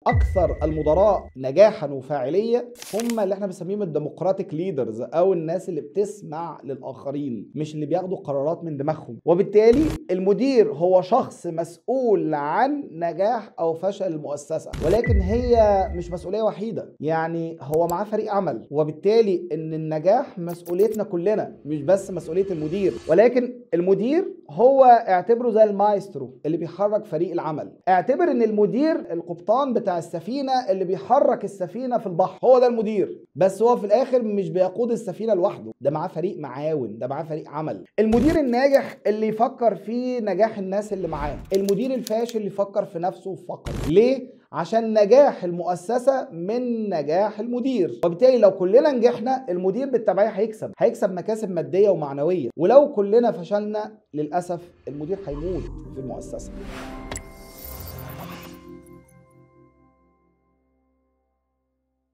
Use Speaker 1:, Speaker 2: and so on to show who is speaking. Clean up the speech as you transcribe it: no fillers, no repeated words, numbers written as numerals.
Speaker 1: اكثر المدراء نجاحا وفاعليه هم اللي احنا بنسميهم ال democratic leaders، او الناس اللي بتسمع للاخرين، مش اللي بياخدوا قرارات من دماغهم. وبالتالي المدير هو شخص مسؤول عن نجاح او فشل المؤسسة، ولكن هي مش مسؤولية وحيده، يعني هو معاه فريق عمل، وبالتالي ان النجاح مسؤوليتنا كلنا، مش بس مسؤولية المدير. ولكن المدير هو اعتبره زي المايسترو اللي بيحرك فريق العمل. اعتبر ان المدير القبطان بتاع السفينة اللي بيحرك السفينة في البحر، هو ده المدير، بس هو في الاخر مش بيقود السفينة لوحده، ده معاه فريق معاون، ده معاه فريق عمل. المدير الناجح اللي يفكر في نجاح الناس اللي معاه، المدير الفاشل اللي يفكر في نفسه فقط. ليه؟ عشان نجاح المؤسسة من نجاح المدير، وبالتالي لو كلنا نجحنا المدير بالتبعية هيكسب مكاسب مادية ومعنوية، ولو كلنا فشلنا للأسف المدير هيموت في المؤسسة.